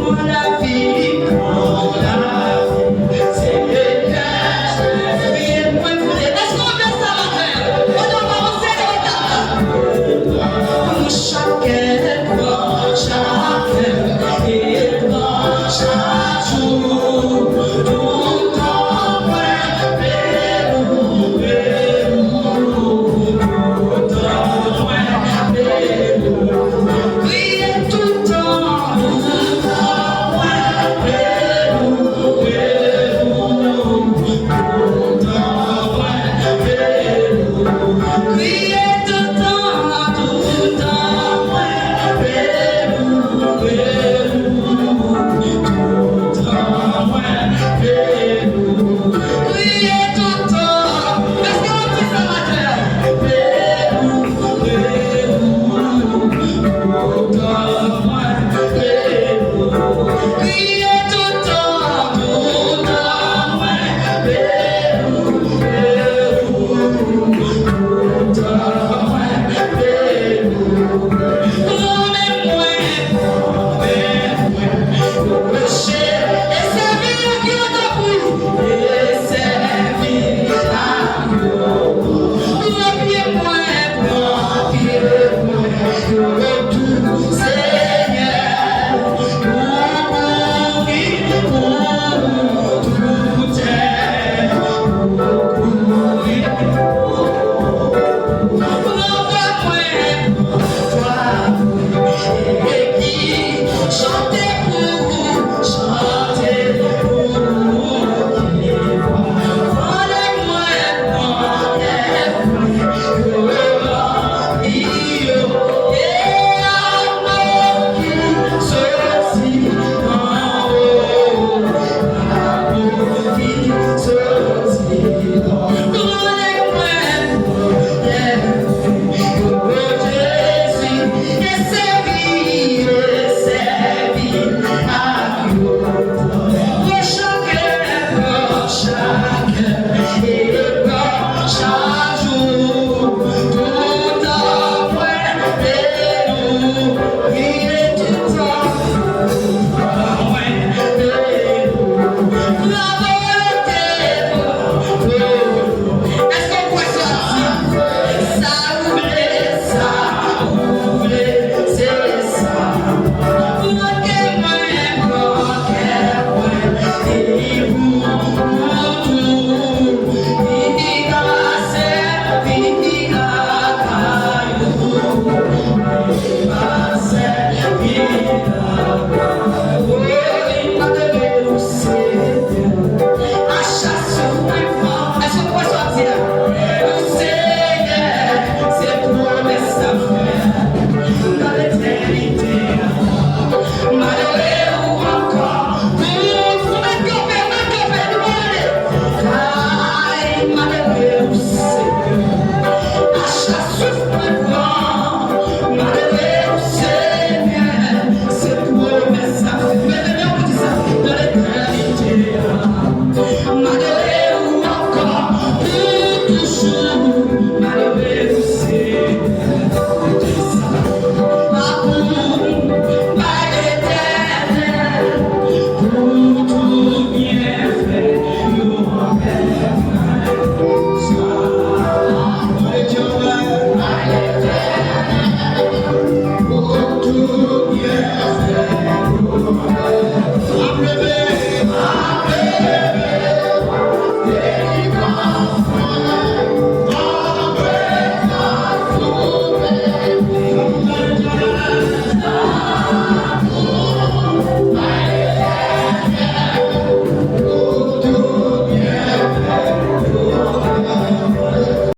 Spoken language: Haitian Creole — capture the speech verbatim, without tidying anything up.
Lavi, lavi, Senyè, Jezi, mwen koute. Èske w vle sa maten an? Pandan w avanse nan etap la. Pou chakèn pran, chakèn e pran chak jou. Toutan mwen, toutan mwen, kriye toutan, toutan mwen, toutan mwen, kriye toutan, toutan mwen, toutan mwen, kriye toutan. Èske w di sa maten an? Èske w kwè sa w ap di? Sa ou vle, sa ou vle, se sa. Mwen ke mwen, mwen ke mwen, e pou, pou tou, ki ka sèvi lakay ou, ki ka sèvi lakay ou. Mwen adore ou, Senyè. A chak souf mwen pran, èske w kwè sa w ap di a? Senyè, se pwomès sa fè nan letènite a. M adore ou ankò. Pou, pou mèt kanpe, mèt kanpe, nou ale. Kay, m adore ou, Senyè. A chak souf mwen pran, m adore ou, Senyè. Se pwomès sa fè. Mete men w pou di sa. Nan letènite a, m adore ou ankò pou toujou. M adore ou, Senyè. Pou sa, pa pou, bay Letènèl, pou tout byenfè yo anvè mwen. Sa, bay Letènèl.